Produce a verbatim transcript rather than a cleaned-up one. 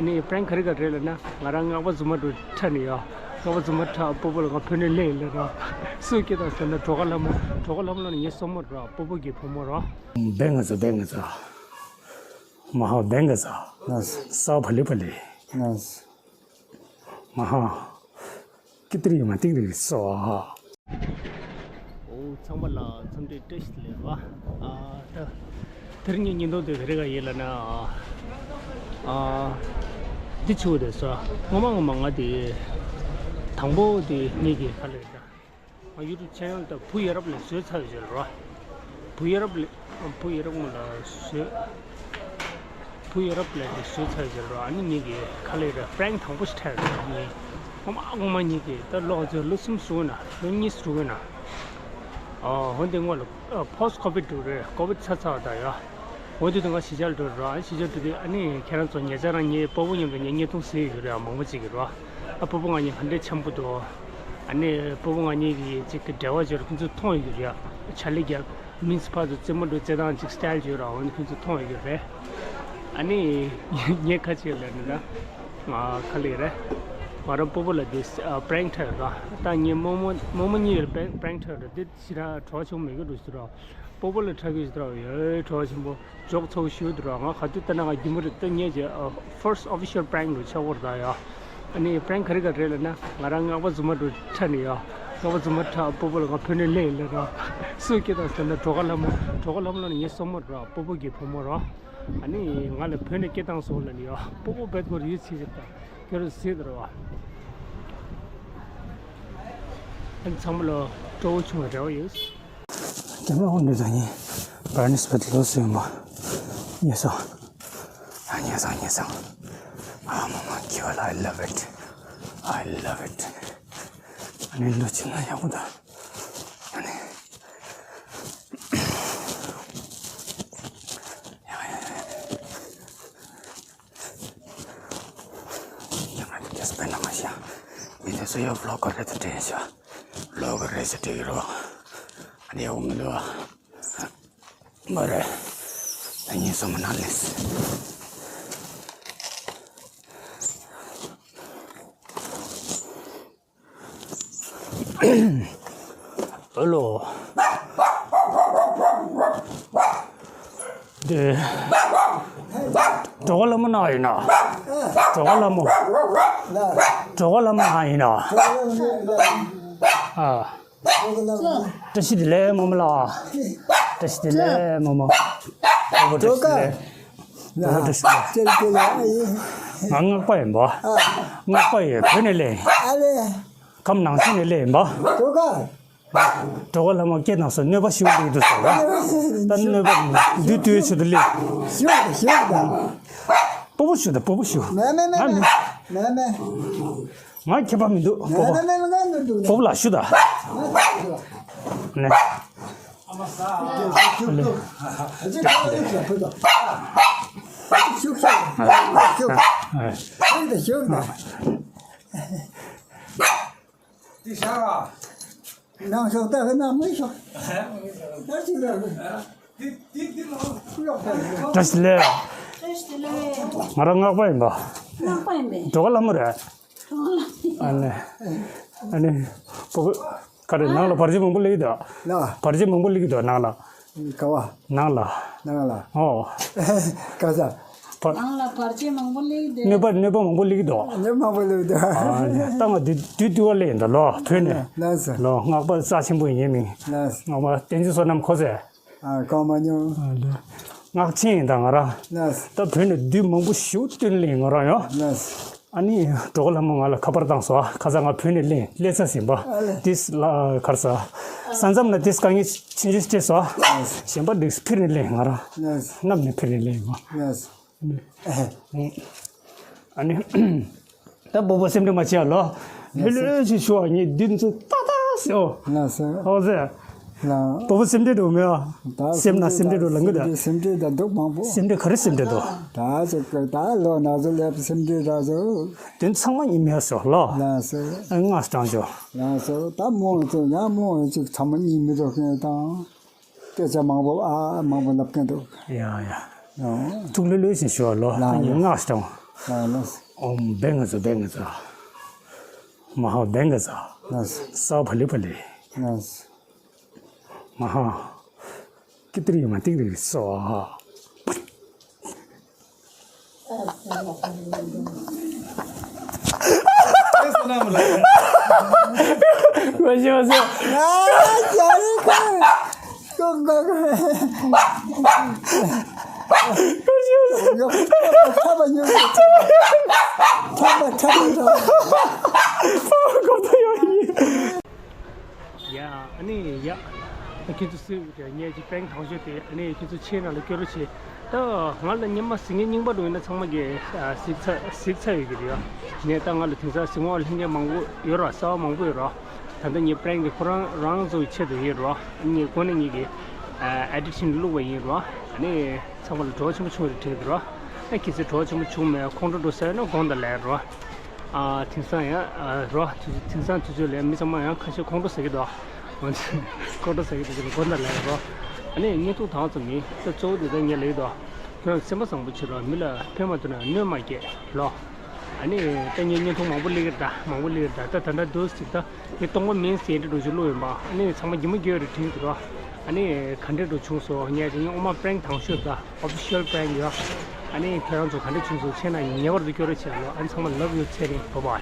ནི་པྲེང་ག་རེ་ག་རེ་ལབ་ན། ང་རང་སྔགས་པ་རྫུན་མ་འགྲོ་ཁྲ་ནི་ཡོད། སྔགས་པ་རྫུན་མ་ཁྲ་སྤོ་བོ་ལ་ང་ཕུལ་ནས་ལེན་ལེ་རོ། སུ་སྐྱེ་དང་ཟེར་ན་གྲོ་ག་ལྷ་མོ། གྲོ་ག་ལྷ་མོ་ལ་ངའི་སྲུ་མོ་རོ། སྤོ་བོ་གི་བུ་མོ་རོ། བེང་ང་ཚོ་བེང་ང་ཚོ། མ་ཧོ་བེང་ང་ཚོ། ལགས་སོ། སའོ་ཕ་ལི་ཕ་ལི། ལགས་སོ། མ་ཧོ། ཀི་ཏི་རི་མ་ཏིག་རི་སོ་ཧ། འོ་ཚང་མ་ལ་འཚམས་འདྲི་བཀྲ་ཤིས་བདེ་ལེགས། ཨ་ད་དེ་རིང་གི་བརྙན་ཐུང་དེ་ག་རེ་ག་ཡིན་ལབ་ན། ཨ་འདི་ཆུ་བོ་དེ་སོ། ངོ་མ་ངོ་མ་ང་དེ་དང་པོ་དེ་ངེད་ཀྱི་ཁ་ལས་ད། ང་ཡུ་ཊུབ་ཆེ་ནལ་དང་བུ་ཡ་རབས་ལས་བཟོས་ཚར་ཡོད་ཟེར་རོ། བུ་ཡ་རབས་ལས་བུ་ཡ་རབས་ངོ་ལ་བཟོས། བུ་ཡ་རབས་ལས་དེ་བཟོས་ཚར་ཡོད་ཟེར་རོ། ཨ་ནི་ངེད་ཀྱི་ཁ་ལས་ར་པྲེང་དང་པོ་ཞིག་ཁྲལ་རོ། ངེད་ངོ་མ་ངོ་མ་ངེད་ཀྱི་ད་ལོག་ཚོད་ལོ་གསུམ་སུ་ན་ལོ་གཉིས་སུ་ན། ཨ་འོན་ཏེ་ངོ་ལ་ཕོ་སི་ཊི་ཀོ་བི་ཌི་འགྲོ་རེད། ཀོ་བི་ཌི་ཚར་ཚར་བ་ད་ཡ། འོ་དེ་དུས་ང་གཞིས་ཆགས་ལ་འགྲོ་རོགས། གཞིས་ཆགས་འགྲོ་དུས་ཨ་ནི་ཁྱེད་རང་ཚོ་ཉེ་ཆར་རང་ངའི་སྤོ་བོ་མཉམ་དུ་ངའི་བརྙན་ཐུང་གཟིགས་ཡོད་རེད། མང་པོ་ཅིག་གིས་རོ། ཨ་སྤོ་བོ་ང་གཉིས་ག་འདྲས་འཆམ་པོ་འདུག་ཨ་ནི་སྤོ་བོ་ང་གཉིས་ཀྱི་ཅིག་གི་འབྲེལ་བ་བརྗོད་ལ་ཁོང་ཚོས་མཐོང་ཡོད་རེད། ཆ་ལི་རྒྱབ་མིན་ཚ་ཕར་ཚུར་རྩེད་མོ་འགྲོ་རྩེད་སྟངས་ཅིག་སི་ཊལ་བརྗོད་ར། འོ་ནི་ཁོང་ཚོས་མཐོང་ཡོད་རེད། ཨ་ནི་ངས་ཁ་ཅིག་ལབ་ན་ད་ང་ཁ་ལི་རེད། ང་རང་སྤོ་བོ་ལ་དེ་པྲེང་ཁྲལ་ར། ད་ངས་རྨོ་མོ་རྨོ་མོ་གཉིས་ལ་པྲེང་ཁྲལ་ར། དེ་ཞེ་དྲག་བྲོ་བ་ཆེན་པོ་མེད་གི་འདུག་ཟེར་རོ། སྤོ་བོ་ལ་ཁྲལ་གི་ཞེ་དྲག་ཡོད་བྲོ་བ་ཆེན་པོ། ཇོག་ཚོགས་ཞུ་འདུག་ར། ང་ག་དུས་ལྟ་ན་ང་རྒྱུ་མོ་རེད། ད་ངས་ཀྱི་ཕར་སི་ཊི་ཨོ་ཕི་ཤལ་པྲེང་རུ་ཆགས་པོ་རེད་ད་ཡ། ཨ་ནི་པྲེང་ག་རེ་ག་རེ་ལབ་ན། ང་རང་སྔགས་པ་རྫུན་མ་འགྲོ་ཁྲ་ནི་ཡ། སྔགས་པ་རྫུན་མ་ཁྲ་སྤོ་བོ་ལ་ང་ཕུལ་ནས་ལེན་ལེ་ར། སུ་སྐྱེ་དང་ཟེར་ན་གྲོ་ག་ལྷ་མོ། གྲོ་ག་ལྷ་མོ་ལ་ངའི་སྲུ་མོ་ར། སྤོ་བོ་གི་བུ་མོ་ར། ཨ་ནི་ང་ལ་བོད་ནས་སྐད་བཏང་སོང་ལབ་ནི་ཡ། སྤོ་བོ་བེད་སྐོར་ཡིད་ཆེས་ཀྱི་ད་ཁྱོད་རང་ཟེར་དར་བ། ཨ་ནི་ཚང་མ་ལ་སྤྲོ་བོ་ཆུང་བའི་རེ་བ་ཡོད། རྒྱ་མ་འོང་འདྲ་ད་ངས་བར་ནི་སི་བེད་ལོ་སུ་ཡོད་མ། ཉེ་སོང་། ཨ་ཉེ་སོང་ཉེ་སོང་། ཨ་མ་མ་ཁྱོད་ལ། I love it. I love it. ཨ་ནི་ལོ་ཆེན་ན་ཡག་པོ་ད། ཨ་ནི། ཡང་ང་ཀེ་སི་པེ་ན་མ་ཤ། མི་དེ་ཚོ་ཡོད་བློ་ག་རེ་དུ་དྲན་ཤ། བློ་ག་རེ་ཞིག་དྲན་གི་རོ། ཨ་ནི་ཡོང་མི་འདུག་ཨ། མ་རེད། ད་ཉིན་སོ་མ་ན་ལེས། ཨ་ལོ། དེ། གྲོགས་ལྷ་མོ་ན་ཡིན་ན། གྲོགས་ལྷ་མོ། གྲོགས་ལྷ་མོ་ན་ཡིན་ན། ཨ། བཀྲ་ཤིས་བདེ་ལེགས་རྨོ་མོ་ལགས། བཀྲ་ཤིས་བདེ་ལེགས་རྨོ་མོ། ཨོ་བཀྲ་ཤིས་བདེ་ལེགས། ཨོ་བཀྲ་ཤིས་བདེ་ལེགས། ང་སྔགས་པ་ཡིན་པ། སྔགས་པ་ཡིན། བོད་ནས་སླེབས་ཡིན། ཁམས་ནང་ཆེན་ནས་སླེབས་ཡིན་པ། གྲོགས་ལྷ་མོ་སྐད་བཏང་སོང་། གནོད་པ་ཞིག་འདུག་འདུག་ཟེར་བ། ད་གནོད་པ་འདུག་དུས་ཆུ་དུ་སླེབས། ཞུ་དང་ཞུ་དང་། སྤོ་བོ་ཞུ་དང་སྤོ་བོ་ཞུ། མེ་མེ་མེ་ང་མེ། མི། མེ་མེ། ང་ཁྱད་པར་མི་འདུག་སྤོ་བོ། མེ་མེ་མེ་ང་མི་འདུག་སྤོ་བོ་ལ་ཞུ་དང་། ང་ཞུ་དང་། ནས། ཞུ་དང་། ཞུ་དང་། ཞུ་དང་། ཞུ་དང་། ཞུ་དང་། དེ་ཤ་ར། ནང་ཤོག་ད་ག་ནང་མི་ཤོག་ད་ཅི་ལ། བཀྲ་ཤིས་བདེ་ལེགས། བཀྲ་ཤིས་བདེ་ལེགས། ང་རང་སྔགས་པ་ཡིན་པ། སྔགས་པ་ཡིན་པས། གྲོགས་ལྷ་མོ་རེད། གྲོགས་ལྷ་མོ། ཨ་ནི། ཨ་ནི། སྤོ་བོ། ག་རེ་ནང་ལ་བར་ཆད་མང་པོ་སླེབས་ཀྱི་འདུག་ལ། བར་ཆད་མང་པོ་སླེབས་ཀྱི་འདུག་ནང་ལ། ག་བ། ནང་ལ། ནང་ལ། ཨོ། ག་ས། བར། ནང་ལ་བར་ཆད་མང་པོ་སླེབས་ཏེ། གནོད་པ་གནོད་པ་མང་པོ་སླེབས་ཀྱི་འདུག་གནོད་པ་མང་པོ་སླེབས་འདུག་ཨ་ནི་ད་ང་དུས་དུས་དུས་བ་སླེབས་ཡིན་ད་ལོ་བོད་ནས། ལགས་སོ། ལོ་སྔགས་པ་རྩ་ཆེན་པོ་ཡིན་མིན། ལགས་སོ། སྔགས་པ་བསྟན་འཛིན་བསོད་ནམས་ཁོ་ཚོས། ཨ་གོ་མ་མྱོང་། ཨ་ལོ། སྔགས་ཆེན་ཡིན་ད་ང་རང་། ལགས་སོ། ད་བོད་ནས་དུས་མང་པོ་ཞིག་བསྟུན་སླེབས་ཡིན་ང་རང་ཡང་། ལགས་སོ། ཨ་ནི་གྲོགས་ལྷ་མོ་ང་ལ་ཁ་པར་བཏང་སོང་། ཨ་ཁ་སང་ང་བོད་ནས་སླེབས་སླེབས་ཚར་ཟིན་པ། ཨ་ལེ། ཏིས་ལ་གར་ས། ས་མཚམས་ན་ཏིས་དཀའ་ངལ་ཆེན་ཆེན་སྤྲད་སོང་། ཨ་གཞན་པ་འདུག་ཕིར་ནས་སླེབས་ང་རང་། ལགས་སོ། གནམ་ནས་ཕིར་ནས་སླེབས་ཡིན་པ། ལགས་སོ། ཨ་ནི། ད་སྤོ་བོ་སེམས་ཁྲལ་མ་བྱེད་ཨ་ལོ། ལྷོད་ལྷོད་ཅིག་ཞུ་བ་ངས་འདི་ཚོ་ཏག་ཏག་ཟེར་ཨོ། ལགས་སོ། ཨོ་ཟེར། ལགས། སྤོ་བོ་སེམས་ཁྲལ་འགྲོ་མེད་ཨ། ད་སེམས་ན་སེམས་ཁྲལ་འགྲོ་ལ་ངུ་ད། སེམས་ཁྲལ་ད་སྡུག་མང་པོ། སེམས་ཁྲལ་ག་རེ་སེམས་ཁྲལ་འདུག་ད་ཅིག་ད་ལོ་ན་ཚོད་སླེབས་སེམས་ཁྲལ་ད་ཚོ། དོན་ཚང་མ་ཉིན་མེད་སོ་ལོ། ལགས་སོ། ཨ་ངག་སྐྲང་ཆོག་ལགས་སོ། ད་མོ་ཚོ་ཡང་མོ་ཅིག་ཚང་མ་ཉིན་མེད་འགྲོ་མཁན་དང་། སྐད་ཆ་མང་པོ་ཨ་མང་པོ་ལབ་མཁན་འདུག་ཡ་ཡ། ཨོ། ཐུགས་ལྷོད་ལྷོད་བཞིན་ཞུ་བ་ལོ། ལགས་ཡ། ངག་སྐྲང་། ཨོམ་བེང་ང་ཚོ་བེང་ང་ཚོ། མ་ཧ་བེང་ང་ཚོ། ས་བ་ལི་བ་ལི། མ་ཧ། ཀི་ཏི་རི་མ་ཏིག་རི་སོ་ཧ། ཡ། ཨ་ནི་ཡ། ཁྱེད་ཚོ་སུས་ངས་ཅིག་པེང་དང་ཤོས་དེ་ཨ་ནི་ཁྱེད་ཚོ་ཆེ་ནང་ལ་སྐྱོར་རོགས་བྱེད། ད་ང་ལ་སྔོན་མ་གཟིགས་མཁན་རྙིང་པ་འདྲ་ཡིན་ན་ཚང་མ་གིས་གཟིགས་ཚར་གཟིགས་ཚར་ཡོད་ཀྱི་རེད་ཡ། ངས་ད་ང་ལ་དེང་སང་གཟིགས་མཁན་ལྷན་རྒྱས་མང་པོ་ཡོད་ར། གསར་པ་མང་པོ་ཡོད་ར། ད་ལྟ་ངའི་པེང་དེ་ཁོ་རང་རང་ཚོའི་ཆེད་དུ་ཡིན་ར། ངས་ཁོ་ནས་ངེད་ཀྱི་ཨེ་ཌི་ཊིང་བླུགས་པ་ཡིན་ར། ཨ་ནི་ཚང་མ་ལ་བྲོ་བ་ཆེན་པོ་བྱུང་རེད་དྲན་གྱི་ར། ཨ་གལ་སྲིད་བྲོ་བ་ཆེན་པོ་བྱུང་མེད་ཁོང་ཁྲོ་འགྲོ་ཟེར་ན་དགོངས་དག་ལན་ར། ཨ་དེང་སང་ཡང་ཨ་རོ། དེང་སང་དུས་ཚོད་ལ་མི་ཚང་མ་ཡང་ཁ་ཤས་ཁོང་ཁྲོ་ཟ་གི་འདུག་ཁོང་ཁྲོ་ཟ་གི་འདུག་ཅེས་དགོངས་དག་ལན་རོ། ཨ་ནི་བརྙན་ཐུང་དང་ཙམ་ཡིན། ད་གཙོ་བོ་དེ་ད་ངས་ལབ་ཀྱི་འདུག་ཁྱོད་རང་སེམས་པ་བཟང་པོ་བྱེད་རོགས། མི་ལ་ཕན་མ་ཐོགས་ན་གནོད་མ་སྐྱེལ་ལོ། ཨ་ནི་ད་ངས་བརྙན་ཐུང་མང་པོ་སླེབས་ཀྱི་རེད་ད། མང་པོ་སླེབས་ཀྱི་རེད་ད། ད་ད་ལྟ་འདུག་ཅིག་ད་ངས་སྟོང་པ་མིན་ཟེར་འདྲ་འགྲོ་ཞིག་བླུགས་ཡིན་པ། ཨ་ནི་ཚང་མ་ཉི་མ་རྒྱུས་རེད་དྲན་གྱི་འདུག་ཨ་ནི་ག་འདྲས་འགྲོ་བྱུང་སོང་ངས་ཅིག་ངས་ཨོ་མ་པེང་དང་ཤོས་ད། ཨོ་ཕི་ཤལ་པེང་ཡོད། ཨ་ནི་ཁྱེད་རང་ཚོ་ག་འདྲ་བྱུང་སོང་། ཆེ་ན་ཉེ་བར་དུ་སྐྱོར་རོགས་བྱས་ལོ། ཨ་ནི་ཚང་མ་ལབ་ཡོད་ཚེ་རིང་བོ་བ།